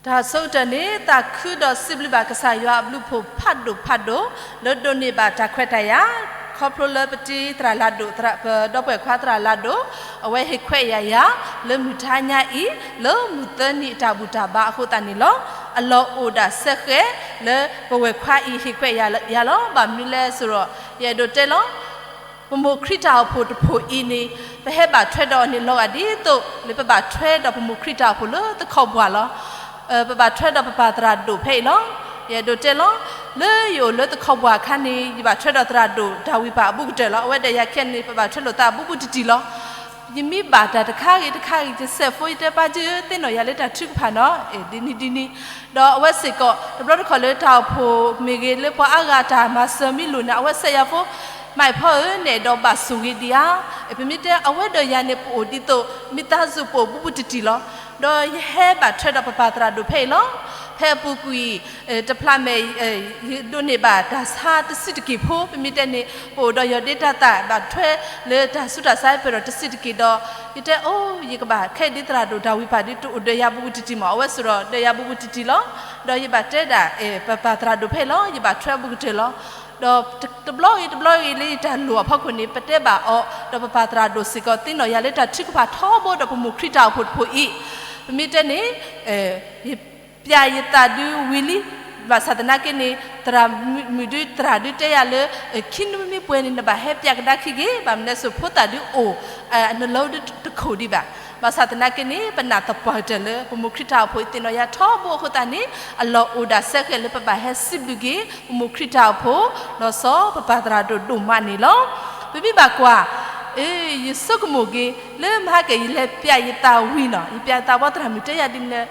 တၢ်ဆိကတၢၢ်န့ၣ် သးခုဒီးစံးဘျုးဘၣ်ကစၢ်ယွၤအဘျုးအဖှိၣ်ဖးဒိၣ်ဖးဒိၣ် လၢဒိးန့ၢ်ဘၣ်တၢ်ခွဲးတၢ်ယာ် ခီဖျိလၢပတံၤသရၣ်လၤဒိၣ် ပဒီပုၢ်ဝဲၢ်ခွါသရၣ်လၤဒိၣ် အဝဲဟ့ၣ်ခွဲးယာ်ယၤ လၢမုၢ်ထါညါအံၤ လၢမုၢ်သၢနံၤအတၢ်ဘူၣ်တၢ်ဘါအဃိသတးန့ၣ်လီၤ. အလီၢ်အိၣ်ဒၣ်စဲဃဲး လၢပဝဲၢ်ခွါအံၤဟ့ၣ်ခွဲးယာ်ယၤလီၤ. ဘၣ်မနုၤလဲၣ်ဆိုဒီး ယအဲၣ်ဒိးတဲလီၤ ပမိၢ်ခရံာ်တၢ်အိၣ်ဖှိၣ်တဖှိၣ်အံၤန့ၣ် ပဟဲဘၣ်ထွဲဒီးအီၤန့ၣ်လီၤဂာ်ဒ်သိး လၢပဘၣ်ထွဲဒီးပမိၢ်ခရံာ်တၢ်အိၣ်ဖှိၣ်လၢတခီပှၤလီၤ. ပဘၣ်ထွဲဒီးပပၢ်သရၣ်ဒိၣ်ဖဲအံၤလီၤ. ယအဲၣ်ဒိးတဲလီၤ လၢယအိၣ်လၢတခီပှၤအခါန့ၣ် ယဘၣ်ထွဲဒီးသရၣ်ဒိၣ်တၢ်ဝံၣ်ပၢ်အဘူးကတၢၢ်လီၤ. အဝဲဒီးယၤခဲအံၤန့ၣ် ပဘၣ်ထွဲလိာ်သးအဘူးဘူးတံၢ်တံၢ်လီၤ. ယမ့ၢ်ဘၣ်တၢ်တခါဂ့ၤတခါဂ့ၤ ယစဲးဖိယတဲပၢ်ကၢ သ့ၣ်နီၣ်ယၤလၢတၢ်ထုကဖၣ်နီၤ ဒ်န့ၣ်ဒ်န့ၣ်, ဒီးအဝဲစ့ၢ်ကီး တဘျီတခီၣ်လၢတၢ်အိၣ်ဖှိၣ်မ့ၢ်ဂ့ၤ လၢပှၤအါဂၤတၢ်မၤစၢၤမ့ၢ်လိၣ်န့ၣ် အဝဲစဲးယၤဖိ မးဖီဧၢ နအဲၣ်ဒိးဘၣ်ဆိၣ်ဂ့ၤဒံးဧါ. ပမ့ၢ်တဲအဝဲဒီးယၤန့ၣ် ပအိၣ်ဒ်သိး မ့ၢ်သးစူၤပအိၣ်ဘူးဘူးတံၢ်တံၢ်လီၤ. ဒီးယဟဲဘၣ်ထွဲဒီးပပၢ်သရၣ်ဒိၣ်ဖဲအံၤလီၤ. ဖဲအပူၤကွံာ် တဖျးမဲာ် ယဒိးန့ၢ်ဘၣ်တၢ်ဆါတဆံးတက့ၢ်ဖိ ပမ့ၢ်တဲန့ၣ် ပအိၣ်ဒီးယီၢ်ဒ့တၢ်သၣ် ဘၣ်ထွဲလၢတၢ်ဆူးတၢ်ဆါပၢၢ်ဒီးတဆံးတက့ၢ်ဒီး ယတဲအိၣ် ယကဘၣ်ခဲအံၤဒ်သရၣ်ဒိၣ်တၢ်ဝံၣ်ပၢ်ဒ်တအိၣ်ဒီးယၤဘူးဘူးတံၢ်တံၢ်မး အဝဲစ့ၢ်ဒီးဒီးယၤဘူးဘူးတံၢ်တံၢ်လီၤ. ဒီးယဘၣ်တဲဒၣ် ပပၢ်သရၣ်ဒိၣ်ဖဲအံၤလီၤ. ယဘၣ်ထွဲအဘူးကတၢၢ်လီၤ. ဒီးတဘျီဂ့ၤတဘျီဂ့ၤလၢယတၢ်လိၣ်အဖီခိၣ်န့ၣ် ပတဲဘၣ်အီၤ ဒီးပပၢ်သရၣ်ဒိၣ်စ့ၢ်ကီးသ့ၣ်နီၣ်ယၤလၢတၢ်ထုကဖၣ်ထီဘိဒီးပမိၢ်ခရံာ်တၢ်အိၣ်ဖှိၣ်တဖှိၣ်အံၤ ပမ့ၢ်တဲန့ၣ် ယပျဲယသးဒုးဝံၤလံ. ဘၣ်ဆၣ်သနာ်က့န့ၣ် သရၣ်မုၣ်ဒုး သရၣ်ဒုးတဲယၤလၢ ခံနွံမံပှဲၤန့ၣ် နဘၣ်ဟဲပျဲကဒါခံဂ့ၤ ဘၣ်မနုၤလဲၣ်စိၤဖိသၣ်ဒုးအိၣ် နလီၤဒုးတခိၣ်ဒံးဘၣ်. ဘၣ်ဆၣ်သနာ်က့န့ၣ် ပနာ်သပှၢ်ကတၢၢ်လၢ ပမိၢ်ခရံာ်တၢ်အိၣ်ဖှိၣ်အံၤသ့ၣ်နီၣ်ယၤထီဘိအဃိသတးန့ၣ် အလီၢ်အိၣ်ဒၣ်စဲဃဲးလၢပဘၣ်ဟဲစံးဘျုးက့ၤ ပမိၢ်ခရံာ်တၢ်အိၣ်ဖှိၣ် လီၤဆီပပၢ်သရၣ်ဒိၣ်ဒိၣ်မးန့ၣ်လီၤ. ပမ့ၢ်ဘၣ်ကွၢ် ယဆိကမိၣ်က့ၤ လၢမဟါကဲ ယလဲၤပျဲယသးဝံၤနီၤ ယပျဲယသးဘီသရၣ်မုၣ်တဲယၤဒ်န့ၣ်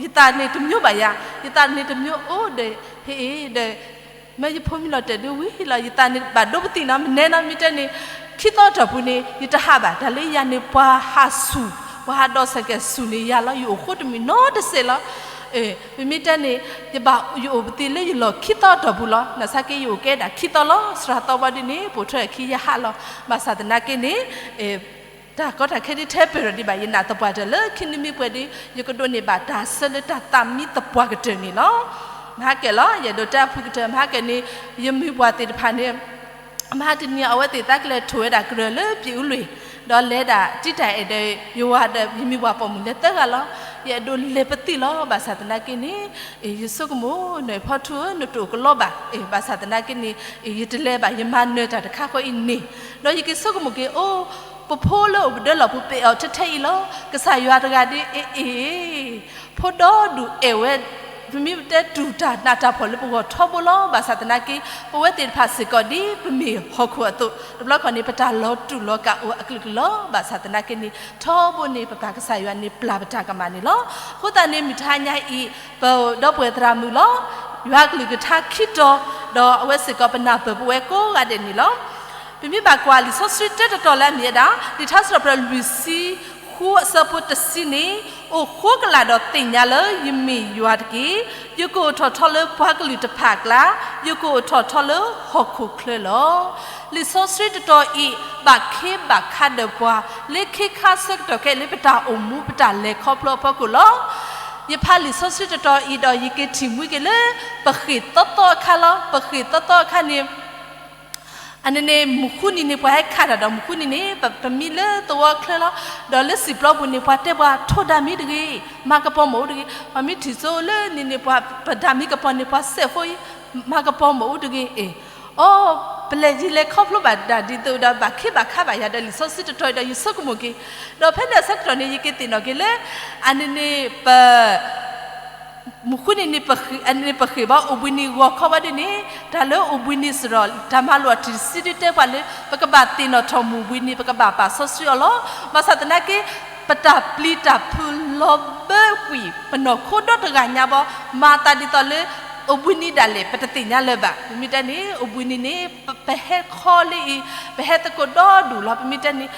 ယသးန့ၣ်တမျိုးဘၣ်ယၤ ယသးန့ၣ်တမျိုးအိၣ်ဒီး ဟ့ၣ်ဒီး မ့ၢ်ယဖိမုၣ်လီၤတဲာ်ဒုးဝံၤလီၤ ယသးန့ၣ်ဘၣ်ဒိပသံနီၤ မနဲနီၤ မ့ၢ်တဲန့ၣ် ခံသီအတီၢ်ပူၤန့ၣ် ယတဟးဘၣ် တၢ်လၢယၤန့ၣ် ပှၤဟးဆူၣ် ပှၤဟးဒီးစဲးကဲးဆူၣ်န့ၣ်ယၤလီၤ ယအိၣ်ဃိတမုာ်နီတစဲးလီၤ. ပမ့ၢ်တဲန့ၣ် ယဘၣ်ယအိၣ်ပသံလၢယလီၢ်ခံသီအတီၢ်ပူၤလီၤ နာ်သက့ယအိၣ်ကဲဒၣ်ခံသီလီၤ သရၣ်သီဘီဒ်န့ၣ် ပိာ်ထွဲအခံယဟးလီၤ ဘၣ်ဆၣ်သနာ်က့န့ၣ် တၢ်ကီတၢ်ခဲဒ်ထဲပၢၢ်ဒီးဒံးဘၣ် ယနာ်သပှၢ်တၢၢ်လၢခံနွံမံပှဲၤဒ် ယကဒိးန့ၢ်ဘၣ်တၢ်ဆၢလၢတၢ်သးမံသပှၢ်ကတၢၢ်န့ၣ်လီၤ. မဟါကဲလီၤ ယအဲၣ်ဒိးတဲအဖုကတၢၢ် မဟါကဲန့ၣ် ယမုၢ်ပှၢ်သ့ၣ်တဖၣ်န့ၣ် မဟါတနံၤအဝဲသ့ၣ်သးကလဲၤထိၣ်ဝဲဒၣ်ကရၢၢ်လၢပျံၤအူလွံၢ် ဒီးလဲၤဒၣ်တံာ်တာ်အဲၣ်ဒီး ယဝၤဒီးယမုၢ်ပှၢ်ပိာ်မုၣ်လဲၤသၢဂၤလီၤ. ယအဲၣ်ဒိးလဲၤပသံလီၤ ဘၣ်ဆၣ်သနာ်က့န့ၣ် ယဆိကမိၣ် နဖီထူဧၢ နတအိၣ်ကလီဘၣ် ဘၣ်ဆၣ်သနာ်က့န့ၣ် ယတလဲၤဘၣ် ယမၤနၢၤတၢ်တခါဃီအံၤန့ၣ် ဒီးယက့ၤဆိကမိၣ်က့ၤ အိၣ် ပဖိလၢအိၣ်ပဒၢလီၢ်ပူၤပ့ၤအီၤထဲထဲအံၤလီၤ. ကစၢ်ယွၤတဂၤဒ်အ့ၣ်အ့ၣ် ဖိဒီဒူၣ်အဲၣ်ဝဲ ပမ့ၢ်တဲတူၢ်တၢ်နးတၢ်ဖှီၣ်လၢပဂီၢ်ထီဘိလီၤ. ဘၣ်ဆၣ်သနာ်က့ ပဝဲသ့ၣ်တဖၣ်စ့ၢ်ကီးဒ်ပမ့ၢ်ဟီၣ်ခိၣ်အသိး တဘျီခီန့ၣ် ပတၢ်လီၤတူာ်လီၤကာ်အိၣ်အကလုာ်ကလုာ်လီၤ. ဘၣ်ဆၣ်သနာ်က့န့ၣ် ထီဘိန့ၣ် ပပၢ်ကစၢ်ယွၤန့ၣ် ပျၢ်ပတၢ်ကမၣ်န့ၣ်လီၤ. အဃိသတးန့ၣ် မုၢ်တဟါညါအံၤ ပဒီပုၢ်ဝဲၢ်သရၣ်မုၣ်လီၤ. ယွၤကလုၢ်ကထါခံတီၤ ဒီးအဝဲစ့ၢ်ကီးပနၢ်ပၢၢ်ပဝဲကိးဂၤဒဲးန့ၣ်လီၤ. ပမ့ၢ်ဘၣ်ကွၢ်လံာ်စီဆှံတဲတတီၤလၢအမ့ၢ်ဝဲဒၣ် လံာ်ထါစံးထီၣ်ပတြၢၤလွံၢ်ဆံဃုအဆၢဖိတဆံန့ၣ် အိၣ်ဃိကလာ်ဒီးသ့ၣ်ညါလၢယမ့ၢ်ယွၤတက့ၢ်. ယကအိၣ်ထီၣ်ထီလၢပှၤကလုာ်တဖၣ်အကျါ, ယကအိၣ်ထီၣ်ထီလၢဟီၣ်ခိၣ်ချၢလီၤ. လံာ်စီဆှံတတီၤအံၤ ဘၣ်ခ့ဘၣ်ခါဒီးပှၤ လၢခ့ခါဆၢကတီၢ်ခဲအံၤလၢပတၢ်အိၣ်မူပတၢ်လဲၤခီဖျိအဖီခိၣ်လီၤ. ယဖးလံာ်စီဆှံတတီၤအံၤဒီး ယက့ၤထံၣ်မှံက့ၤလၢ ပဃ့ၢ်သီသီအခါလီၤ. ပဃ့ၢ်သီသီအခါန့ၣ် အန့ၣ်န့ၣ် မုၢ်ဃုနံၤန့ၣ် ပှၤဟဲခးတၢ်ဒီး မုၢ်ဃုနံၤန့ၣ် ပမံလၢသဝီချၢလီၤ. ဒီးလၢစံာ်ပျီပူၤန့ၣ် ပှၤတဲပှၤထိၣ်ဒၣ်မံတဂ့ၤ, မၤကပီၤမ့ၣ်အူတဂ့ၤ. ပှၤမ့ၢ်ထံၣ်စိလၢန့ၣ်န့ၣ် ပှၤပဒၣ်မံကပီၤန့ၣ် ပှၤစဲးဖိအံၤ မၤကပီၤမ့ၣ်အူတဂ့ၤ. အ့ အီ ပလဲၤယံၤလဲၤခီဖျိဘၣ်ဒၣ်ဒ်သိးဒီး ဘၣ်ခ့ဘၣ်ခါဘၣ်ယၤဒီးလံာ်စီဆှံတတီၤအံၤဒီး ယဆိကမိၣ်က့ၤ. ဒီးဖဲန့ၣ်အဆၢကတီၢ်န့ၣ် ယက့ၤသ့ၣ်နီၣ်က့ၤလၢ အန့ၣ်န့ၣ် ပ မုၢ်ဃုနံၤန့ၣ် ပဃ့ၢ်ဘၣ်အိၣ်ဘှံးနံၤဂီၤခီဘၣ်ဒ်န့ၣ် တၢ်လၢအိၣ်ဘှံးနံၤစ့ၢ်ဒီး တၢ်မၤလိာ်အတံၢ်စံဒုတဲပှၤလၢ ပကဘၣ်သ့ၣ်နီၣ်ထီၣ်မုၢ်ဘှံးနံၤ ပကဘၣ်ပာ်စီဆှံအီၤလီၤ. ဘၣ်ဆၣ်သနာ်က့ ပတၢ်ပျံၤတၢ်ဖုးလီၤဘၢကွံာ် ပနီၢ်ခိဒီတဂၤညါဘၣ်, မၤသးဒ်သိးလၢ အိၣ်ဘှံးနံၤဒၣ်လဲာ် ပတသ့ၣ်ညါလၢၤဘၣ်. ပမ့ၢ်တဲန့ၣ် အိၣ်ဘှံးနံၤန့ၣ် ပဟဲခီလၢအံၤ ပဟဲသကိးဒီဒူၣ်လီၤ. ပမ့ၢ်တဲန့ၣ်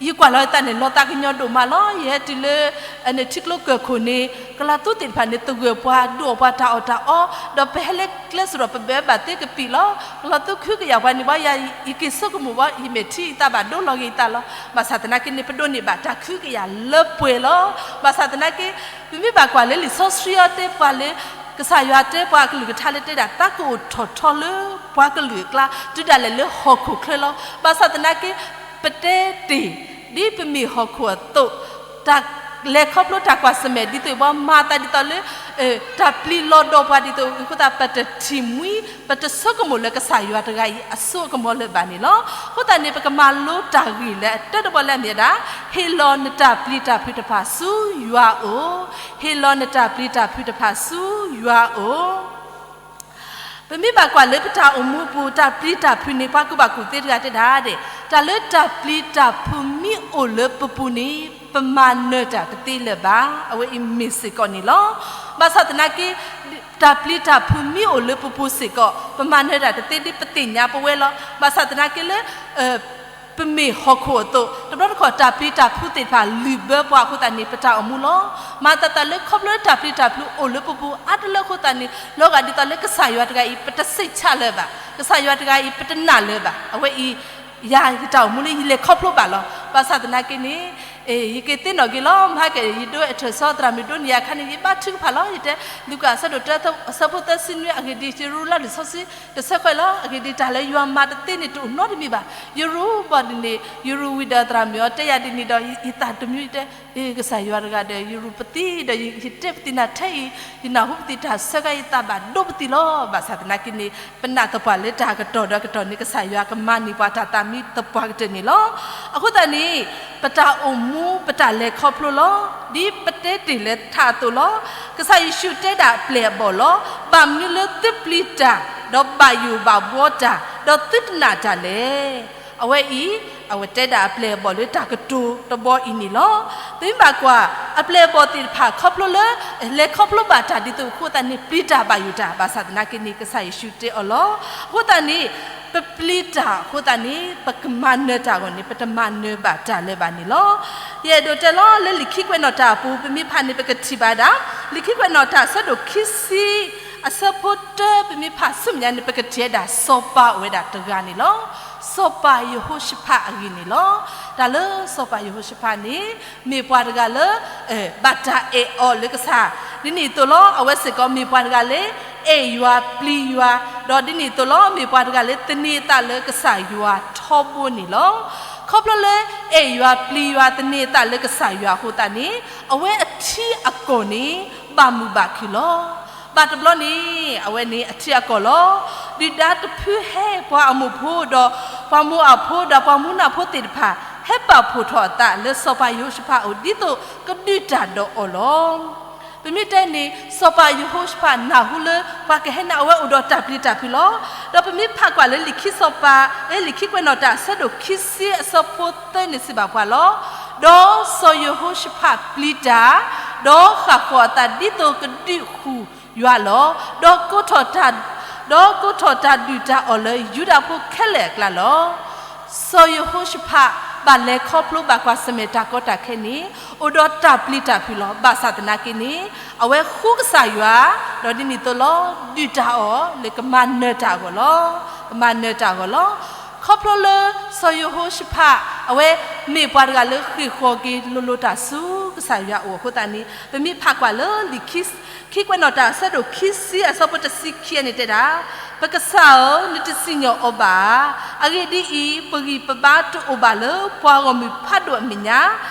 ယကွၢ်လီၤယသးန့ၣ် လီၤသးကညီၤဒိၣ်မးလီၤ. ယဟဲတုၤလၢ အန့ၣ် ထံကျိကၢၢ်ခိၣ်န့ၣ် ကလၤသူသ့ၣ်တဖၣ်န့ၣ် သဂၢၢ်ပှၤ ဒုးအီၣ်ပှၤတၢ်အီၣ်တၢ်အီ, ဒီးပဟဲလၢကျဲစ့ၢ်ဒီးပဘၢဘၣ်သ့ကပံာ်လီၤ. ကလၤသူခုကယာ်ပှၤန့ၣ်ဘၣ်ယၤ ယက့ၤဆိကမိၣ်ဘၣ် ယမဲာ်ထံယသးဘၣ်ဒိလီၤက့ၤယသးလီၤ. ဘၣ်ဆၣ်သနာ်က့န့ၣ် ပဒိးန့ၢ်ဘၣ်တၢ်ခုကယာ်လၢပှဲၤလီၤ. ဘၣ်ဆၣ်သနာ်က့ ပမ့ၢ်ဘၣ်ကွၢ်လၢလံာ်စီဆှံအီၤတဲပှၤလၢ ကစၢ်ယွၤတဲပှၤအကလုၢ်ကထါလၢတဲဒၣ် သးကအိၣ်ထီၣ်ထီလၢပှၤကလုာ်အကျါ တုၤဒၣ်လဲာ်လၢဟီၣ်ခိၣ်ချၢလီၤ. ဘၣ်ဆၣ်သနာ်က့ ပတဲတ့ၢ် ဒ်ပမ့ၢ်ဟီၣ်ခိၣ်အသိး, တၢ်လဲၤခီဖျိတၢ်ကွၢ်ဆၢၣ်မဲာ်ဒ်သိးအံၤ ပှၤမၤသးဒ်သိးလၢ တၢ်ပျံၤလီၤဒီးပှၤဒ်သိးအံၤအဃိသတး ပတထံၣ်မှံ ပတဆိကမိၣ်လၢကစၢ်ယွၤတဂၤအံၤအစိအကမီၤလၢၤဘၣ်န့ၣ်လီၤ. အဃိသတးန့ၣ် ပကမၤလိတၢ်ဂ့ၢ်လၢအတၢတဘီလၢအမ့ၢ်ဝဲဒၣ် ဟ့ၣ်လီၤနတၢ်ပျံၤတၢ်ဖုးတဖၣ်ဆူယွၤအအိၣ်, ဟ့ၣ်လီၤနတၢ်ပျံၤတၢ်ဖုးတဖၣ်ဆူယွၤအအိၣ်. ပမ့ၢ်ဘၣ်ကွၢ်လၢပတၢ်အိၣ်မူအပူၤ တၢ်ပျံၤတၢ်ဖုးန့ၣ် ပှၤကူၣ်ဘၣ်ကူၣ်သ့တဂၤတဲဒၣ်ဒဲး တၢ်လၢတၢ်ပျံၤတၢ်ဖုးမ့ၢ်အိၣ်လၢပပူၤန့ၣ် ပမၤနၢၤတၢ်တသ့လၢၤဘၣ်. အဝဲအံၤမ့ၢ်စ့ၢ်ကီးန့ၣ်လီၤ. ဘၣ်ဆၣ်သနာ်က့ တၢ်ပျံၤတၢ်ဖုးမ့ၢ်အိၣ်လၢပပူၤစ့ၢ်ကီး ပမၤနၢၤတၢ်တသ့ဒ်ပသ့ၣ်ညါပဝဲလီၤ. ဘၣ်ဆၣ်သနာ်က့လၢ ပမ့ၢ်ဟီၣ်ခိၣ်အသိး တဘျီတခီၣ်တၢ်ပျံၤတၢ်ဖုးသ့ၣ်တဖၣ်လုၢ်ဘၢပှၤအဃိသတးန့ၣ် ပတၢ်အိၣ်မူလီၤ. မၤသးသးလၢခီဖျိလၢတၢ်ပျံၤတၢ်ဖုးအိၣ်လၢပပူၤအါတလၢအဃိသတးန့ၣ် လီၤဂာ်ဒ်သိးလၢကစၢ်ယွၤတဂၤအံၤ ပတစိတ်ချလၢၤဘၣ်, ကစၢ်ယွၤတဂၤအံၤ ပတနာ်လၢၤဘၣ်. အဝဲအံၤ ယၤယတၢ်အိၣ်မူလၢယလဲၤခီဖျိဘၣ်လီၤ. ဘၣ်ဆၣ်သနာ်က့န့ၣ် ယက့ၤသ့ၣ်နီၣ်က့ၤလီၤ. မဟါက့ၤ ယဒိအထၢၣ်စီသရၣ်မုၣ်ဒိနံၤယၤအခါန့ၣ် ယဘါထုကဖၣ်လီၤ. ယတဲ လူၤကၣ်အဆၢဒိၣ်တၢ အဆၢဖိသၢဆံနွံ အဂ့ၢ်ဒ်အံၤ ယရူၤလၢလံာ်စီဆှံ တဆၢခွဲးလီၤ. အဂ့ၢ်ဒ်အံၤ တၢ်လၢယွၤမၤတသ့န့ၣ် တအိၣ်နီတမံၤဘၣ်. ယရူၤဘၣ်ဒ်န့ၣ် ယရူၤဝံၤဒီးသရၣ်မုၣ်အီၤတဲယၤဒ်န့ၣ်ဒီး ယသးတမံၤတဲ ကစၢ်ယွၤတဂၤဒီး ယရူၤပသံဒီး ယတဲပသံနၤထဲအံၤ ယနၢ်ဟူပသံတၢ်ဆၢကါ ယသးဘၣ်ဒိပသံလီၤ. ဘၣ်ဆၣ်သနာ်က့န့ၣ် ပနာ်သပှၢ်လၢတၢ်ကတီၢ်ဒီးကတီၢ်န့ၣ် ကစၢ်ယွၤကမၤန့ၢ်ပှၤတၢ်သးမံသပှၢ်ကတၢၢ်န့ၣ်လီၤ. အဃိသတးန့ၣ် ပတၢ်အိၣ်မူ ပတၢ်လဲၤခီဖျိလီၤ. ဒ်ပတဲတ့ၢ်လၢထးအသိးလီၤ. ကစၢ်ယ့ၣ်ၡူးတဲဒၣ်အပျဲၢ်အဘီၣ်လီၤ. ဘၣ်မနုၤလၢသုပျံၤတၢ် ဒီးဘၣ်ယိၣ်ဘၣ်ဘှီတၢ် ဒီးသုတနာ်တၢ်လဲၣ်. အဝဲအံၤ အဝဲတဲဒၣ်အပျဲၢ်အဘီၣ်လၢတၢ်ကတိၤတဘီအံၤန့ၣ်လီၤ. ပမ့ၢ်ဘၣ်ကွၢ် အပျဲၢ်အဘီၣ်သ့ၣ်တဖၣ်ခီဖျိလၢ လဲၤခီဖျိဘၣ်တၢ်ဒ်သိးအဃိသတးန့ၣ် ပျံၤတၢ်ဘၣ်ယိၣ်တၢ် ဘၣ်ဆၣ်သနာ်က့န့ၣ် ကစၢ်ယ့ၣ်ၡူးတဲအီၤလီၤ. အဃိသတးန့ၣ် ပပျံၤတၢ်အဃိသတးန့ၣ် ပကမၤနၢၤတၢ်အဂီၢ်န့ၣ် ပတမၤနၢၤဘၣ်တၢ်လၢၤဘၣ်န့ၣ်လီၤ. ယအဲၣ်ဒိးတဲလီၤလၢလံာ်ခံကွဲးနီၣ်တၢ်အပူၤ ပမ့ၢ်ဖးန့ၣ် ပကထံၣ်ဘၣ်ဒၣ် လံာ်ခံကွဲးနီၣ်တၢ်အဆၢဒိၣ်ခံဆံ အဆၢဖိတၢ ပမ့ၢ်ဖးဆူမဲာ်ညါန့ၣ် ပကထံၣ်ဝဲဒၣ်စီၤပၤအိၣ်ဝဲဒၣ်တဂၤန့ၣ်လီၤ. စီၤပၤယဟိၤၡဖးအဂ့ၢ်န့ၣ်လီၤ. တၢ်လၢစီၤပၤယဟိၤၡဖးန့ၣ် မ့ၢ်ပှၤတဂၤလၢ ဘၣ်တၢ်အဲၣ်အီၤလၢကစၢ် ဒ်န့ၣ်အသိးလီၤ. အဝဲစ့ၢ်ကီးမ့ၢ်ပှၤတဂၤလၢ အဲၣ်ယွၤပျံၤယွၤ ဒီးဒ်န့ၣ်အသိးလီၤ မ့ၢ်ပှၤတဂၤလၢသန့ၤအသးလၢကစၢ်ယွၤထီဘိန့ၣ်လီၤ. ခီဖျိလၢ အဲၣ်ယွၤပျံၤယွၤသန့ၤအသးလၢကစၢ်ယွၤအဃိသတးန့ၣ် အဝဲအထံအကီၢ်န့ၣ် ဘၣ်မုာ်ဘၣ်ခုၣ်လီၤ. ဘၣ်တဘျီန့ၣ် အဝဲန့ၣ်အထံအကီၢ်လီၤ. ဒုၣ်ဒါတဖုဟဲ ပှၤအမိၢ်ဖိဒီး ပှၤမိၤအၤဖိဒီးပှၤမူနၤဖိသ့ၣ်တဖၣ် ဟဲပာ်ဖှိၣ်ထီၣ်အသးလၢစီၤပၤယဟိၤၡဖးအအိၣ် ဒ်သိးကဒုးတၢ်ဒီးအီၤလီၤ. ပမ့ၢ်တဲန့ၣ် စီၤပၤယဟိၤၡဖးနၢ်ဟူလၢ ပှၤကဟဲန့ၣ် အဝဲအိၣ်ဒီးတၢ်ပျံၤတၢ်ဖုးလီၤ. ဒီးပမ့ၢ်ဖးကွၢ်လၢလံာ်ခံစီၤပၤ လၢလံာ်ခံကွဲးနီၣ်တၢ်အဆၢဒိၣ်ခံဆံ အဆၢဖိသၢန့ၣ်စံးဘၣ်ပှၤလီၤ. ဒီးစီၤယဟိၤၡဖးပျံၤတၢ်, ဒီးဃၣ်ဃီၤအသးဒ်သိးကဒုးဃုာ်ယွၤလီၤ. ဒီးကိးထီၣ်တၢ်, ဒီးကိးထီၣ်တၢ်ဒုးတၢ်အီၣ်လၢယူဒၤဖိခဲလၢာ်အကျါလီၤ. စီၤယဟိၤၡဖး ဘၣ်လဲၤခီဖျိဘၣ်ကွၢ်ဆၢၣ်မဲာ်တၢ်ကီတၢ်ခဲန့ၣ် အိၣ်ဒီးတၢ်ပျံၤတၢ်ဖုးလီၤ. ဘၣ်ဆၣ်သနာ်က့န့ၣ် အဝဲဃူကစၢ်ယွၤ, ဒီးဒ်န့ၣ်အသိးလီၤ ဒုးတၢ်အီၣ်လၢကမၤနၢၤတၢ်အဂီၢ်လီၤ. ကမၤနၢၤတၢ်အဂီၢ်လီၤ. ခီဖျိလၢစီၤယဟိၤၡဖး အဝဲမ့ၢ်ပှၤတဂၤလၢဃ့ၢ်ဃီၤက့ၤလိၤလိၤတၢ်ဆူကစၢ်ယွၤအအိၣ်အဃိသတးန့ၣ် ပမ့ၢ်ဖးကွၢ်လၢလံာ်ခံ ခံကွဲးနီၣ်တၢ်အဆၢဒိၣ်ခံဆံ အဆၢဖိတဆံခံန့ၣ်တဲဒၣ်, ပကစၢ်ဧၢ, နတစံၣ်ညီၣ်အီၤဘၣ်ဧါ. အဂ့ၢ်ဒ်အံၤ, ပဂံၢ်ပဘါတအိၣ်ဘၣ်လၢပှၤဂီၢ်မုၢ်ဖးဒိၣ်အမဲာ်ညါ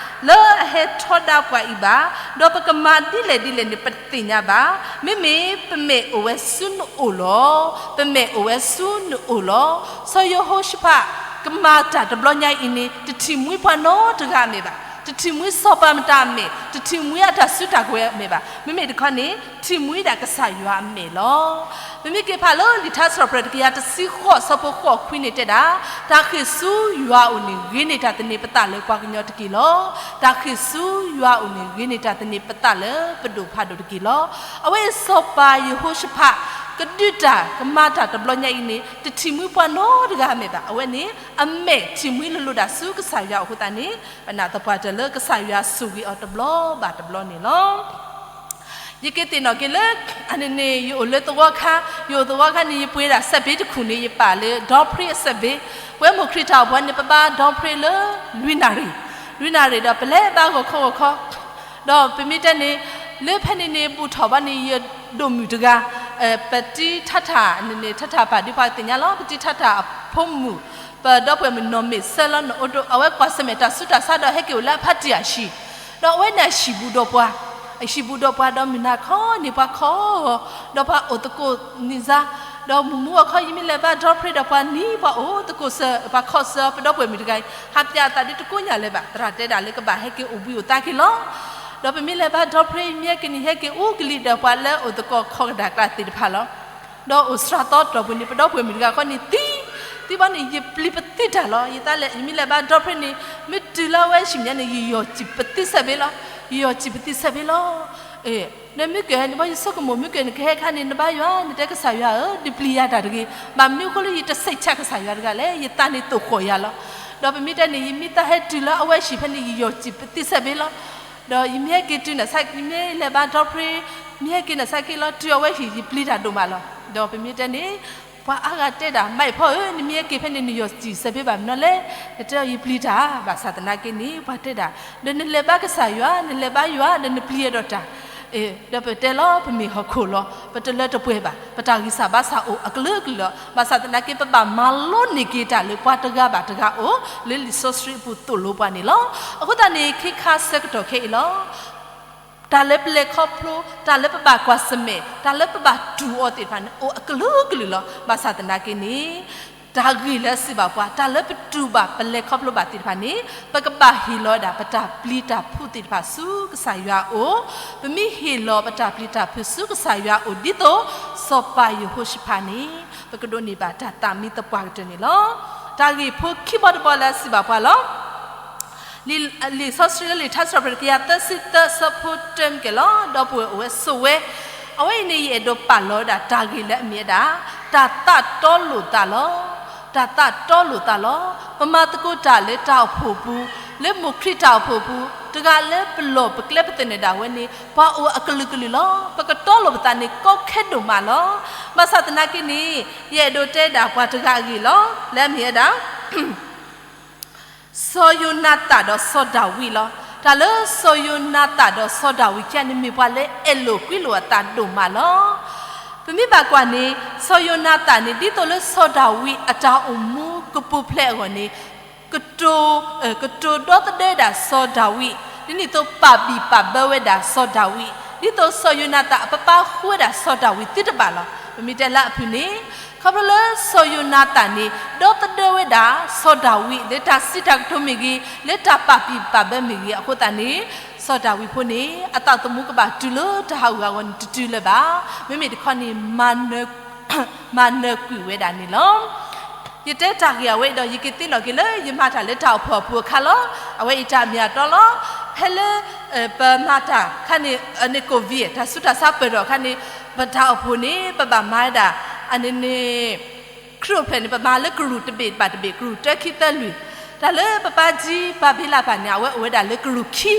လၢအဟဲထီဒါပှၤအံၤဘၣ်, ဒီးပကမၤဒ်လဲၣ်ဒ်လဲၣ်န့ၣ် ပတသ့ၣ်ညါဘၣ်. မ့မ့ၢ်ပမဲာ်အိၣ်ဝဲဆူနအိၣ်လီၤ. ပမဲာ်အိၣ်ဝဲဆူနအိၣ်လီၤ. စီၤယဟိၤၡဖး ကမၤတၢ်တဘျီညါအံၤန့ၣ် တထံၣ်မှံပှၤနီတဂၤအမဲာ်ဘၣ်. တထံၣ်မှံစီၤပၤမတၤအမဲာ်, တထံၣ်မှံအတၢ်စုတၢ်ကဝဲၤအမဲာ်ဘၣ်. မ့မ့ၢ်တခီန့ၣ် ထံၣ်မှံဒၣ်ကစၢ်ယွၤအမဲာ်လီၤ. ပမ့ၢ်က့ၤဖးလၢလံာ်ထါစံးထီၣ်ပတြၢၤတကယၤတဆံဃိး အဆၢဖိဃိးခွံန့ၣ်တဲဒၣ်, တၢ်ဃ့ၢ်ဆူယွၤအအိၣ်န့ၣ် ဂ့ၤန့ၢ်တၢ်သန့ၤပသးလၢပှၤကညီတက့ၢ်လီၤ. တၢ်ဃ့ၢ်ဆူယွၤအအိၣ်န့ၣ် ဂ့ၤန့ၢ်တၢ်သန့ၤပသးလၢပဒိၣ်ဖးဒိၣ်တက့ၢ်လီၤ. အဝဲအံၤစီၤပၤယဟိၤၡဖး ကဒုးတၢ်ကမၤတၢ်တဘျီညါအံၤန့ၣ် တထံၣ်မှံပှၤနီတဂၤမဲာ်ဘၣ်. အဝဲန့ၣ် အမဲာ်ထံၣ်မှံလိၤလိၤဒၣ်ဆူကစၢ်ယွၤအဃိသတးန့ၣ် ပနၢ်သပှၢ်တၢၢ်လၢကစၢ်ယွၤဆိၣ်ဂ့ၤအီၤတဘျီဘၣ်တဘျီန့ၣ်လီၤ. ယက့ၤသ့ၣ်နီၣ်က့ၤလၢ အန့ၣ်န့ၣ် ယအိၣ်လၢသဝီခါ, ယအိၣ်သဝီခါန့ၣ် ယပှ့ၤဒၣ်စဲးဘ့တခူၣ်န့ၣ် ယပာ်လၢဒီဖြ့အစဲးဘ့, ပဝဲမိၢ်ခရံာ်တၢ်အိၣ်ဖှိၣ်န့ၣ် ပဘါဒီဖြ့လၢ လွံၢ်နၣ်ရံၣ်, လွံၢ်နၣ်ရံၣ်ဒီးပလဲၤဘါဂီၤခီဂီၤခီ, ဒီးပမ့ၢ်တဲန့ၣ် လၢဖဲန့ၣ်န့ၣ် ဘူးထီၣ်ဘၣ်န့ၣ် ယဒိၣ်မုၣ်တဂၤ, ပတံထးထးန့ၣ်န့ၣ် ထးထးပာ်ဒုးပှၤသ့ၣ်ညါလီၤ, ပတံထးထးအဖိမုၣ်, ပဒီပုၢ်ဝဲၢ်မုၣ်နီၢ်မ့ၢ်ဆၢလီၤ နအိၣ်ဒိၣ် အဝဲကွၢ်ဆၢၣ်မဲာ်တၢ်ဆူးတၢ်ဆါဒီးဟဲက့ၤအိၣ်လၢအဖါတံၢ်အဟံၣ်, ဒီးအဝဲန့ၣ်အဟံၣ်ဘူးဒီးပှၤ, အဟံၣ်ဘူးဒီးပှၤဒီးမုၢ်နၤခီန့ၣ်ပှၤခီဂီၤ, ဒီးပှၤအိၣ်သကိးန့ၢ်စါ, ဒီးမုၢ်မုၢ်အီခီယမ့ၢ်လဲၤဘါဒီဖြ့ဒီးပှၤနံၤ ပှၤအိၣ်သကိးစၢၤ ပှၤခီစၢၤပဒီပုၢ်ဝဲၢ်မုၣ်တဂၤအံၤ ဟးပၠးအသးဒ်တကိးညါလၢၤဘၣ်, သရၣ်တဲဒၣ်လၢကဘၣ်ဟဲက့ၤအိၣ်ဘှံးအိၣ်သါက့ၤလီၤ. ဒီးပမ့ၢ်လဲၤဘါဒီဖြ့ ယမ့ၢ်ဟဲက့ၤန့ၣ် ယဟဲက့ၤအိၣ်ကလံၤဒီးပှၤလၢအိၣ်သကိးခီကဒါကျါသ့ၣ်တဖၣ်လီၤ. ဒီးအိၣ်စှၤသီတီၢ်ပူၤန့ၣ် ပဒီပုၢ်ဝဲၢ်မုၣ်တဂၤခီန့ၣ်သံ, သံဘၣ်န့ၣ် ယပျံၤပသံတၢ်လီၤ. ယသးလဲၣ် ယမ့ၢ်လဲၤဘါဒီဖြ့န့ၣ် မ့ၢ်တုၤလၢအဝဲဟံၣ်မဲာ်ညါန့ၣ် ယယီၢ်စံာ်ပသံစဲးဘ့လီၤ. ယယီၢ်စံာ်ပသံစဲးဘ့လီၤ. နမ့ၢ်ကဲန့ၣ် ဘၣ်ယဆိကမိၣ် မ့ၢ်ကဲနကဟဲခါန့ၣ် နဘါယွၤ နတဲကစၢ်ယွၤဧၢ ဒုးပျံၤယၤတၢ်တဂ့ၤ, ဘၣ်မနုၤအဃိလၢယတဆံးဆါကစၢ်ယွၤတဂၤလဲၣ်, ယသးန့ၣ်သိၣ်ဃီၣ်ယၤလီၤ. ဒီးပမ့ၢ်တဲန့ၣ် ယမ့ၢ်သးဟဲတုၤလၢအဝဲဟံၣ်ဖဲန့ၣ် ယယီၢ်စံာ်ပသံစဲးဘ့လီၤ. ဒီးယမ့ၢ်ဟဲက့ၤတုၤနၤဆါ ယမ့ၢ်လဲၤဘါဒီဖြ့, မ့ၢ်ဟဲက့ၤနၤဆါက့လီၤ တုၤအဝဲဟံၣ် ယပျံၤတၢ်ဒိၣ်မးလီၤ. ဒီးပမ့ၢ်တဲန့ၣ် ပှၤအါဂၤတဲဒၣ် မၤအံၤဖီဧၢ နမ့ၢ်ဟဲက့ၤဖဲန့ၣ် နယီၢ်စံာ်စဲးဘ့ဘၣ်မနုၤလဲၣ်, ယတဲယပျံၤတၢ် ဘၣ်ဆၣ်သနာ်က့န့ၣ် ပှၤတဲဒၣ် ဒီးနလဲၤဘါကစၢ်ယွၤ နလဲၤဘါယွၤ ဒီးနပျံၤအဒီးတၢ် ဒီးပတဲလီၤ ပမ့ၢ်ဟီၣ်ခိၣ်လီၤ ပတလၢတပှဲၤဘၣ်, ပတၢ်ဂံၢ်စၢ်ဘါစၢ်အိၣ်အကလုာ်ကလုာ်လီၤ. ဘၣ်ဆၣ်သနာ်က့ ပဘၣ်မၤလိန့ၢ်က့ၤတၢ်လၢပှၤတဂၤဘၣ်တဂၤအိၣ် လၢလံာ်စီဆှံအပူၤသိၣ်လိပှၤန့ၣ်လီၤ. အဃိသတးန့ၣ် ခဲခါဆၢကတီၢ်ခဲအံၤလီၤ. တၢ်လၢပလဲၤခီဖျိ, တၢ်လၢပဘၣ်ကွၢ်ဆၢၣ်မဲာ်, တၢ်လၢပဘၣ်တူၢ်အီၤသ့ၣ်တဖၣ်န့ၣ် အိၣ်အကလုာ်ကလုာ်လီၤ. ဘၣ်ဆၣ်သနာ်က့န့ၣ် တၢ်ဂ့ၢ်လၢအစံးဘၣ်ပှၤ တၢ်လၢပတူၢ်ဘၣ်ပလဲၤခီဖျိဘၣ်သ့ၣ်တဖၣ်န့ၣ် ပကဘၣ်ဟ့ၣ်လီၤဝဲဒၣ်ပတၢ်ပျံၤတၢ်ဖုးသ့ၣ်တဖၣ်ဆူကစၢ်ယွၤအအိၣ်, ပမ့ၢ်ဟ့ၣ်လီၤပတၢ်ပျံၤတၢ်ဖုးဆူကစၢ်ယွၤအအိၣ် ဒ်သိးစီၤပၤယဟိၤၡဖးန့ၣ် ပကဒိးန့ၢ်ဘၣ်တၢ်သးမံသပှၢ်ကတၢၢ်န့ၣ်လီၤ. တၢ်ဂ့ၢ်ဖိခံဘီတဘီလၢအစံးဘၣ်ပှၤလီၤ. လံာ်စီဆှံလၢလံာ်ထါစံးထီၣ်ပတြၢၤ ကယၤသၢဆံသၢ အဆၢဖိတၢ မ့ၢ်ကဲလီၤ, ဒီပုၢ်ဝဲၢ်အိၣ်ဝဲဆိးဝဲ, အဝဲအံၤန့ၣ် ယအဲၣ်ဒိးပာ်လီၤဝဲဒၣ်တၢ်ဂ့ၢ်လၢအမ့ၢ်ဝဲဒၣ် တၢ်သးတီလိာ်သးလီၤ. တၢ်သးတီလိာ်သးလီၤ. ပမၤသကိးတၢ်လၢတၢ်အိၣ်ဖှိၣ်အပူၤ, လၢမိၢ်ခရံာ်တၢ်အိၣ်ဖှိၣ်အပူၤ, တဂၤလၢပလီၢ်ပကျဲပသနၢၣ်ဒၣ်ဝဲန့ၣ် ပှၤအိၣ်အကလုာ်ကလုာ်လီၤ. ပကတီလိာ်ပသးန့ၣ် ကီခဲဒိၣ်မးလီၤ. ဘၣ်ဆၣ်သနာ်က့န့ၣ် ယအဲၣ်ဒိးတဲဒၣ်ပှၤတဂၤအဂ့ၢ်လီၤ. လၢအမ့ၢ်ဝဲဒၣ် စီၤယိၤနၤသၣ်ဒီးစီၤဒၤဝံးလီၤ. တၢ်လၢစီၤယိၤနၤသၣ်ဒီးစီၤဒၤဝံးခံဂၤန့ၣ် မ့ၢ်ပှၤလၢအဲၣ်လိာ်ကွံလိာ်အသးဒိၣ်မးလီၤ. ပမ့ၢ်ဘၣ်ကွၢ်န့ၣ် စီၤယိၤနၤသၣ်န့ၣ် ဒ်သိးလၢစီၤဒၤဝံးအတၢ်အိၣ်မူကပူၤဖျဲးအဂီၢ်န့ၣ် ကတိၤ, ကတိၤဒီသဒၢဒၣ်စီၤဒၤဝံး, ဒ်န့ၣ်အသိးပာ်ဘံၣ်ပာ်ဘၢဝဲဒၣ်စီၤဒၤဝံး, ဒ်သိးစီၤယိၤနၤသၣ်အပပၢ်ဃုဝဲဒၣ်စီၤဒၤဝံးသုတဘၣ်လီၤ. ပမ့ၢ်တဲလၢအဖုၣ်န့ၣ် ခီဖျိလၢစီၤယိၤနၤသၣ်န့ၣ် ဒီသဒၢဝဲဒၣ်စီၤဒၤဝံး လၢတၢ်စံးတၢ်ကတိၤမ့ၢ်ဂ့ၤ, လၢတၢ်ပာ်ဘံၣ်ပာ်ဘၢမ့ၢ်ဂ့ၤအဃိသတးန့ၣ် စီၤဒၤဝံးဖိန့ၣ် အသးသမူကဘၣ်တုၤလၢတၢ်ဟးဂူာ်ဟးဂီၤန့ၣ် တတုၤလၢၤဘၣ်. မ့မ့ၢ်တခီန့ၣ် မၤနၢၤကွံာ်ဝဲဒၣ်န့ၣ်လီၤ. ယတဲတၢ်ဂ့ၢ်အဝဲအံၤဒီး ယကသ့ၣ်နီၣ်က့ၤလၢယမၤတၢ်လၢတၢ်အိၣ်ဖှိၣ်အပူၤအခါလီၤ. အဝဲအံၤတၢ်မ့ၢ်အတီလီၤ. ဖဲလၢ ပမၤတၢ်ခါန့ၣ် အန့ၣ် COVID တၢ်ဆူးတၢ်ဆါပၢၢ်ထီၣ်အခါန့ၣ် ပတၢ်အိၣ်ဖှိၣ်န့ၣ် ပဘၣ်မၤဝဲဒၣ် အန့ၣ်န့ၣ် ခရံာ်အိၣ်ဖျဲၣ်န့ၣ် ပမၤလၢကရူၢ်တဘ့ၣ်ဘၣ်တဘ့ၣ် ကရူၢ်တၢခံသၢလွံၢ်, တၢ်လၢပပၢ်ကၠံဘၤဘ့လးပၢ်န့ၣ် အဝဲအိၣ်ဝဲဒၣ်လၢကရူၢ်ခံ,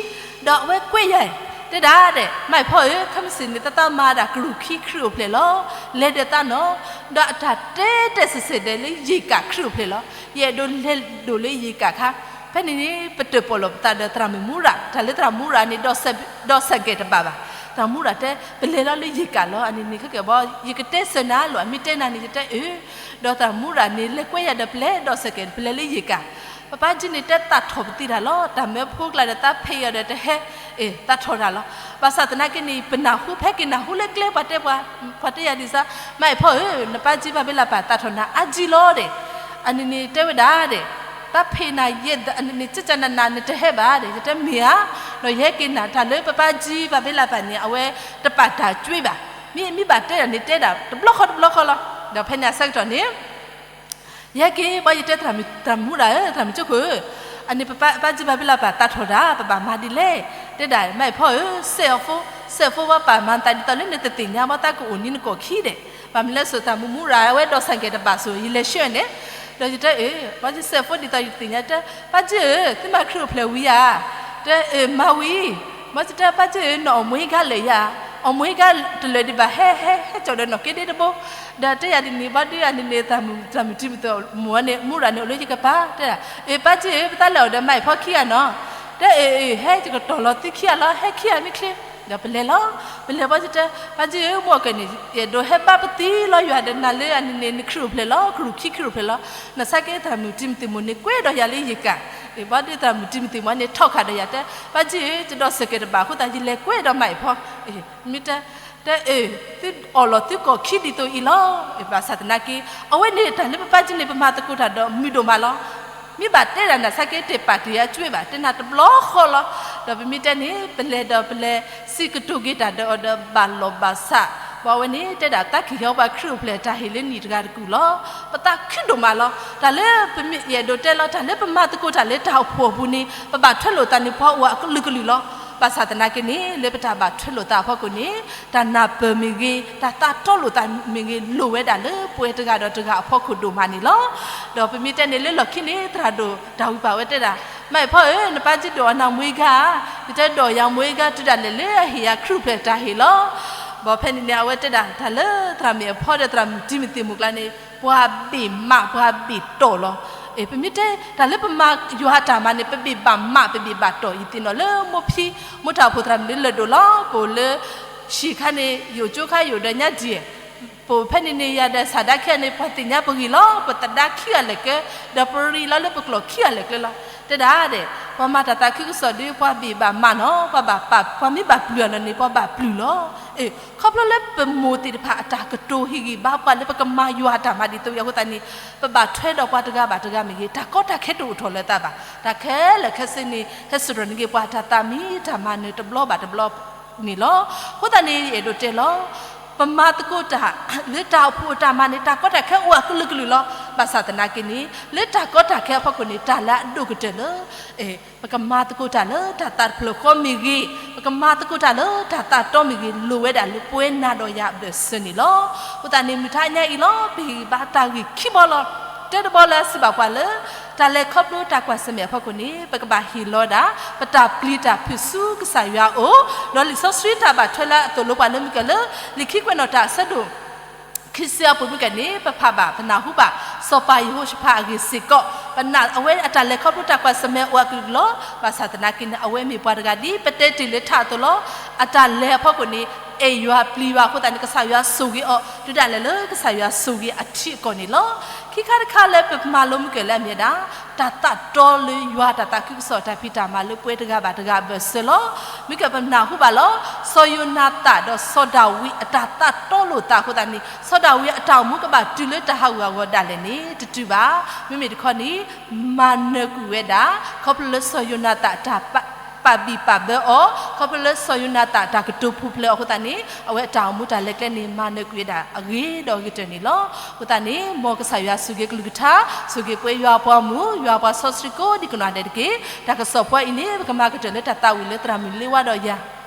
ဒီးအဝဲကွဲးယၤ တဲဒၣ်ဒဲး မၤအံၤဖီဧၢ ခဲမုၢ်ဆ့ၣ်န့ၣ် သးသးမၤဒၣ်ကရူၢ်ခံခရံာ်အိၣ်ဖျဲၣ်လီၤ. လဲၤဒီးသးနီၤ, ဒီးအတၢ်တဲတဲစဲးစဲးဒဲးလၢယ့ၣ်ကၣ်ခရံာ်အိၣ်ဖျဲၣ်လီၤ. ယအဲၣ်ဒိးလဲၤဒိၣ်လၢယ့ၣ်ကၣ်ခါ, ဖဲန့ၣ်န့ၣ် ပတၢၣ်ပီၣ်လီၤပသးဒီးသရၣ်မုၣ်မူရၤ, တၢ်လၢသရၣ်မူရၤန့ၣ် ဒီးစဲးကဲးတဘၣ်ဘၣ်. သရၣ်မူရၤတဲ ပလဲၤလီၤလၢယ့ၣ်ကၣ်လီၤ. အန့ၣ်န့ၣ် ခဲကဲဘီ ယကတဲစၢၤနၤလီၤ, အမ့ၢ်တဲနၤန့ၣ် ယတဲအၢ, ဒီးသရၣ်မူရၤန့ၣ် လဲၤကွဲးယၤဒီးပလဲၤဒီးစဲးကဲး ပလဲၤလၢယ့ၣ်ကၣ်, ပပၢ်ကၠံန့ၣ် တဲသးထီၣ်ပသံတၢ်လီၤ, တၢ်မၢဖိကျါဒီးသးဖံးယၤဒီးတဟဲ, အ့ သးထီၣ်တၢ်လီၤ. ဘၣ်ဆၣ်သနာ်က့န့ၣ် ပနၢ်ဟူဖဲက့ၤနၢ်ဟူလၢကျဲပှၤတဲပှၤ, ပှၤတဲယၤဒ်စါ, မၤအံၤဖီဧၢ နပၢ်ကၠံဘၤဘ့လးပၢ်သးထီၣ်နၤအါကၠံလီၤဒဲး, အန့ၣ်န့ၣ်တဲဝဲဒၣ်ဒဲး သးဖံးနၤယဲၢ် အန့ၣ်န့ၣ် ကကနနၤနတဟဲဘၣ်ဒဲး ယတဲမ့ၢ်ဧါ, ဒီးယဟဲက့ၤနၤတၢ်လၢပပၢ်ကၠံဘၤဘ့လးပၢ်န့ၣ် အဝဲတပာ်တၢ်ကွံဘၣ်, မ့ၢ်မ့ၢ်ဘၣ်တဲဒၣ်န့ၣ် တဲဒၣ်တဘျီဃီတဘျီဃီလီၤ. ဒီးဖဲန့ၣ်အဆၢကတီၢ်န့ၣ် ယဟဲက့ၤ ဘၣ်ယတဲသရၣ်မုၣ်တၢ်ဧၢ သရၣ်မုၣ်ကၠိခိၣ်ဧၢ, အန့ၣ်ပပၢ်ကၠံဘၤဘ့လးပၢ်သးထီၣ်တၢ် ပဘၣ်မၤဒ်လဲၣ်, တဲဒၣ် မၤအံၤဖီဧၢ စဲးအီၤဖိ, စဲးအီၤဖိ ဘၣ်ပာ်မၤသးဒ်သိးလၢနတသ့ၣ်ညါဘၣ် သးကအိၣ်န့ၣ်နကိာ်ခံဒဲး, ဘၣ်မနုၤလဲၣ်စိၤသးမုၢ်မူရၤ အဝဲဒိးစၣ်ကဲးတဘၣ်စိၤ ယလဲၤဆှၢန့ၣ်, ဒီးယတဲအၢ ဘီယစဲးဖိဒ်သိးယသ့ၣ်ညါတဲ ပၢ်ကၠံၣ်ဧၢ သုမၤခရံာ်အိၣ်ဖျဲၣ်ဝံၤဧါ, တဲအၢ မၤဝံၤ, ဘီယတဲ ပၢ်ကၠံၣ်ဧၢ နအီၣ်မူအ့ၣ်ကါလၢာ်ယၤ, အီၣ်မူအ့ၣ်ကါတလၢာ်ဒံးဘၣ် ဟဲ ဟဲ ဟဲကၠီၣ်ဒီးနီၢ်က့ဒ့တဘိ, ဒီးတဲယၤဒ်န့ၣ် ဘီဒုးအန့ၣ်န့ၣ် သးမုၢ်တၢ်မုၢ်တံၤမုၢ်သ့ၣ်မူန့ၣ် မူရၤန့ၣ် အိၣ်လၢယကပၤ တဲဒၣ် အၢ ပၢ်ကၠံၣ်ဧၢ ပသးလဲၤအီၤဒီးမါအံၤဖီခံဂၤနီၤ, တဲအၢ အၢ ဟဲ ယကတီၢ်လီၤသုခံဂၤလီၤ ဟဲခံဂၤမ့ၢ်ချ့, ဒီးပလဲၤလီၤ, ပလဲၤဘီယတဲ ပၢ်ကၠံၣ်ဧၢ မူအီၣ်ကဲန့ၣ် ယအဲၣ်ဒိးဟဲဘါပသံလီၤယွၤဒီးနၤလၢအန့ၣ်န့ၣ် နခရံာ်အိၣ်ဖျဲၣ်လီၤ ခရံာ်ခံခရံာ်အိၣ်ဖျဲၣ်လီၤ, နဆါက့သးမုၢ်တံၤမုၢ်သ့ၣ်မူန့ၣ် ကွဲးဒီးယၤလၢယကၤ, ဘီဒုးသးမုၢ်တံၤမုၢ်သ့ၣ်မူန့ၣ် ထီၣ်ခးဒီးယၤတဲ ပၢ်ကၠံၣ်ဧၢ ယဒိးစၢၤကဲးတဘၣ်အဃိသတး ယလဲၤကွဲးဒီးမါအံၤဖီ မ့ၢ်တဲ တဲအၢ သုအီၣ်လီၤသုကီၢ်ခံဒ်သိးအံၤလီၤ, ဘၣ်ဆၣ်သနာ်က့ အဝဲန့ၣ်တၢ်လၢပပၢ်ကၠံၣ်န့ၣ် ပမၤသကိးတၢ်ဒီးမုာ်ဒိၣ်မးလီၤ, မ့ၢ်ဘၣ်တဲဒၣ်နၤဆါက့ တ့ၢ်ပာ်တ့ၢ်အကၠွ့ဘၣ် တဲနၤတဘျီဃီလီၤ, ဒီးပမ့ၢ်တဲန့ၣ် ပလဲၤဒီးပလဲၤစံးကတိၤက့ၤတၢ်ဒီးအီၤဒီးဘၣ်လီၢ်ဘၣ်စး, ပှၤဝဲန့ၣ်တဲဒၣ်သးကဟ့ၣ်အီၤပှၤခရံာ်အိၣ်ဖျဲၣ်တၢ်ဟ့ၣ်လၢနံၣ်တဂၤတကူာ်လီၤ, ပသးခုဒိၣ်မးလီၤ, တၢ်လၢပမ့ၢ်ယအဲၣ်ဒိးတဲလီၤ တၢ်လၢပမၤသကိးတၢ်လၢတၢ်အိၣ်ဖှိၣ်အပူၤန့ၣ် ပဘၣ်ထွဲလိာ်သးန့ၣ် ပှၤအိၣ်အကလုာ်ကလုာ်လီၤ, ဘၣ်ဆၣ်သနာ်က့န့ၣ် လၢပတၢ်ဘၣ်ထွဲလိာ်သးအဖီခိၣ်န့ၣ် တၢ်နၢ်ပၢၢ်မ့ၢ်ဂ့ၤ တၢ်သးတီလိာ်သးမ့ၢ်ဂ့ၤ လိၣ်ဝဲဒၣ်လၢပှၤတဂၤဒီးတဂၤအဖီခိၣ်ဒိၣ်မးန့ၣ်လီၤ. ဒီးပမ့ၢ်တဲန့ၣ်လၢလီၢ်ခံန့ၣ် သရၣ်ဒိၣ်တၢ်ဝံပာ်ဝဲတဲဒၣ် မါအံၤဖီဧၢ နပၢ်ကၠံၣ်ဒိၣ်အီၣ်နၤမူအ့ၣ်ကါဧါ, ယတဲဒိးယၤမူအ့ၣ်ကါ တုၤဒၣ်လဲာ်လၢအဟ့ၣ်ယၤခရံာ်အိၣ်ဖျဲၣ်တၢ်ဟ့ၣ်လီၤ. ဘၣ်ဖဲန့ၣ်န့ၣ် အဝဲတဲဒၣ် တၢ်လၢသရၣ်မုၣ်အဖီဒီးသရၣ်မုၣ်တံၤမုၢ်သ့ၣ်မူအကျါန့ၣ် ပှၤဘ့ၣ်မး ပှၤဘ့ၣ်တီၢ်လီၤ. ပမ့ၢ်တဲ တၢ်လၢပမၤယွၤအတၢ်မၤန့ၣ် ပဘ့ၣ်ဘၣ်မး ပဘ့ၣ်ဘၣ်တီၢ် ယသ့ၣ်နီၣ်လၢမိၢ်ဖံ မိၢ်တၢ်အိၣ်ဖှိၣ်သရၣ်မုၣ်လၢလၢၢ်ဒိၣ်လီၤ. ပအိၣ်လၢ ဟံၣ်ခါန့ၣ် ယအိၣ်ကၠိခါယအိၣ်ဒီးညါဒံၣ် ပအိၣ်ဖဲန့ၣ်န့ၣ် ယၤဒီးဆၣ်ဒါခံဂၤန့ၣ် ပှၤသ့ၣ်ညါပဂ့ၢ်လီၤ. ပသဒါခံဂၤလဲၣ်ကဲ ဒီးပရံးလီၤလၢပကျိာ်ခံဂၤလဲၣ်ကျဲလီၤ. တဲဒၣ်ဒဲး ပှၤမၤတၢ်သးခုကစီၣ်ဒီး ပှၤဘ့ၣ်ဘၣ်မးနီၤ ပှၤဘၣ်ပာ် ပှၤမ့ၢ်ဘၣ်ပျုၢ်အီၤလီၤန့ၣ် ပှၤဘၣ်ပျုၢ်လီၤ. ခီဖျိလၢပမိၢ်သ့ၣ်တဖၣ်အတၢ်ကတိၤဟ့ၣ်ဂံၢ်ဘါပှၤလၢပကမၤယွၤအတၢ်မၤဒ်သိးအံၤအဃိသတးန့ၣ် ပဘၣ်ထွဲဒီးပှၤတဂၤဘၣ်တဂၤမ့ၢ်ဂ့ၤ တၢ်ကီတၢ်ခဲတအိၣ်ထီၣ်လၢၤသးဘၣ်. တၢ်ခဲလၢာ်ခဲဆ့န့ၣ် ဟဲစိာ်ထီၣ်န့ၢ်က့ၤပှၤတၢ်သးမံ တၢ်မၤနၢၤတဘျီဘၣ်တဘျီန့ၣ်လီၤ. အဃိသတးန့ၣ် ယအဲၣ်ဒိးတဲလီၤ ပမၤသကိးတၢ် လၢတၢ်အိၣ်ဖှိၣ်အတၢ်မၤန့ၣ် တၢ်ကီတၢ်ခဲအိၣ်အကလုာ်ကလုာ်လီၤ. ဘၣ်ဆၣ်သနာ်က့န့ၣ် လၢတၢ်ကီတၢ်ခဲအဖီခိၣ်န့ၣ် တၢ်လၢအဒိၣ်ကတၢၢ်လၢ ပကမၤသကိးတၢ်လၢတၢ်သးတဖျၢၣ်ဃီမ့ၢ်ဂ့ၤ, ပကမၤသကိးတၢ်လၢတၢ်သးတီမ့ၢ်ဂ့ၤ, လိၣ်ဝဲဒၣ်လၢပဝဲနၤဒီးယၤအဘၢၣ်စၢၤန့ၣ်လီၤ. အဃိသတးန့ၣ် မုၢ်ထါညါအံၤလီၤ ပဟ့ၣ်ဂံၢ်ဘါတၢ်ဂ့ၢ်ခံဘီလီၤ. တဲတဘီလၢစံးဘၣ်ပှၤလၢ တၢ်လဲၤခီဖျိတၢ်ကွၢ်ဆၢၣ်မဲာ်အဖီခိၣ်န့ၣ် ပကဘၣ်ဟ့ၣ်လီၤဒၣ် ပတၢ်ပျံၤတၢ်ဖုးဆူကစၢ်ယွၤအအိၣ်, ဒီးလံာ်စီဆှံတၢ်ဘၣ်ထွဲလၢအသိၣ်လိပှၤလၢမုၢ်ကၢၢ်လၢ လံာ်ခံကွဲးနီၣ်တၢ်အဆၢဒိၣ် ခံဆံအပူၤမုၢ်ကၢၢ်န့ၣ် ပဖးဘၣ် ပနၢ်ဟူဘၣ် စီၤပၤယဟိၤၡဖးအဂ့ၢ်စ့ၢ်ကီး, ပနာ်အဝဲအတၢ်လဲၤခီဖျိတၢ်ကွၢ်ဆၢၣ်မဲာ်အိၣ်အကလုာ်လီၤ. ဘၣ်ဆၣ်သနာ်က့န့ၣ် အဝဲမ့ၢ်ပှၤတဂၤဒ်ပတဲတ့ၢ်လၢထးအသိးလီၤ. အတၢ်လဲၤအဖီခိၣ်န့ၣ် အဲၣ်ယွၤပျံၤယွၤအဃိသတးန့ၣ် ကစၢ်ယွၤဆိၣ်ဂ့ၤအီၤ တုၤဒၣ်လဲာ်လၢကစၢ်ယွၤဆိၣ်ဂ့ၤအထံအကီၢ်န့ၣ်လီၤ. ခံခါတခါလၢပမၤလိမုၢ်ကၢၢ်လၢအမ့ၢ်ဒၣ် တၢ်သးတီလၢယွၤတၢ်သးခုကစီၣ်တၢ်ဖံးတၢ်မၤလၢပဝဲတဂၤဘၣ်တဂၤအဘၢၣ်စၢၤလီၤ. မုၢ်ကၢၢ်ပနၢ်ဟူဘၣ်လီၤ. စီၤယိၤနၤသၣ်ဒီးစီၤဒၤဝံးအတၢ်သးတီလိာ်သးအဃိသတးန့ၣ် စီၤဒၤဝံးအတၢ်အိၣ်မူကဘၣ်တုၤလၢတၢ်ဟးဂူာ်ဟးဂီၤဒၣ်လဲာ်န့ၣ် တတုၤဘၣ်. မ့မ့ၢ်တခီန့ၣ် မၤနၢၤကွံာ်ဝဲဒၣ် ခီဖျိလၢစီၤယိၤနၤသၣ်အတၢ်ပာ်ဘံၣ်ပာ်ဘၢအီၤ, ခီဖျိလၢစီၤယိၤနၤသၣ်အတၢ်ကတိၤပူၤဖျဲးအီၤအဃိသတးန့ၣ် အဝဲအတၢ်အိၣ်မူတၢ်လဲၤကျဲန့ၣ် မၤနၢၤကွံာ်ဝဲဒၣ်အဂ့ၤဒီးအဂ့ၤကတၢၢ်န့ၣ်လီၤ. အဃိသတးန့ၣ် မ်ကစၢ်ယွၤဆိၣ်ဂ့ၤကလုၢ်ကထါ, ဆိၣ်ဂ့ၤပဝဲယွၤအပှၤမုၣ်, ယွၤအပှၤစီဆှံကိးဒံကနီၢ်ဒဲးတက့ၢ်. တၢ်ကစီၣ်ပှၤအံၤန့ၣ် ပကမၤကတၢၢ်လၢတၢ်သးဝံၣ်လၢသရၣ်မုၣ်လ့ဝါဒီးယၤ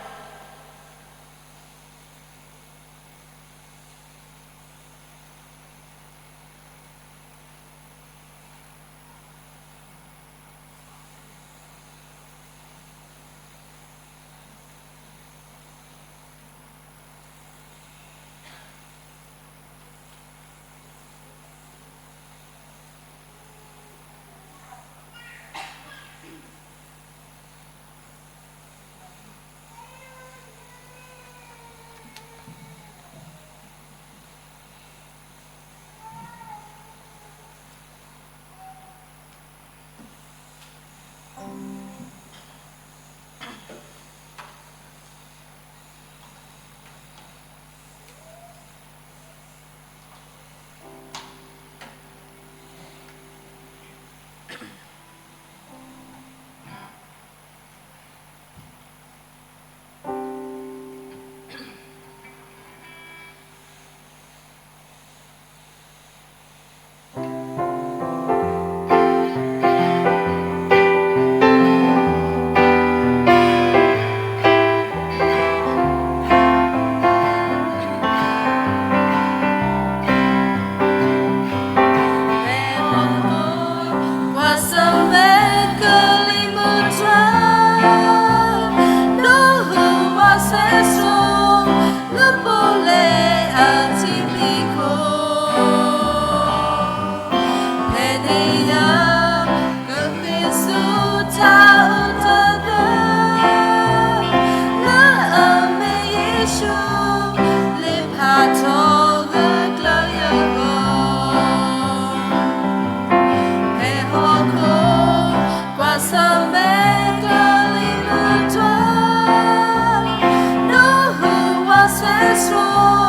ဆိ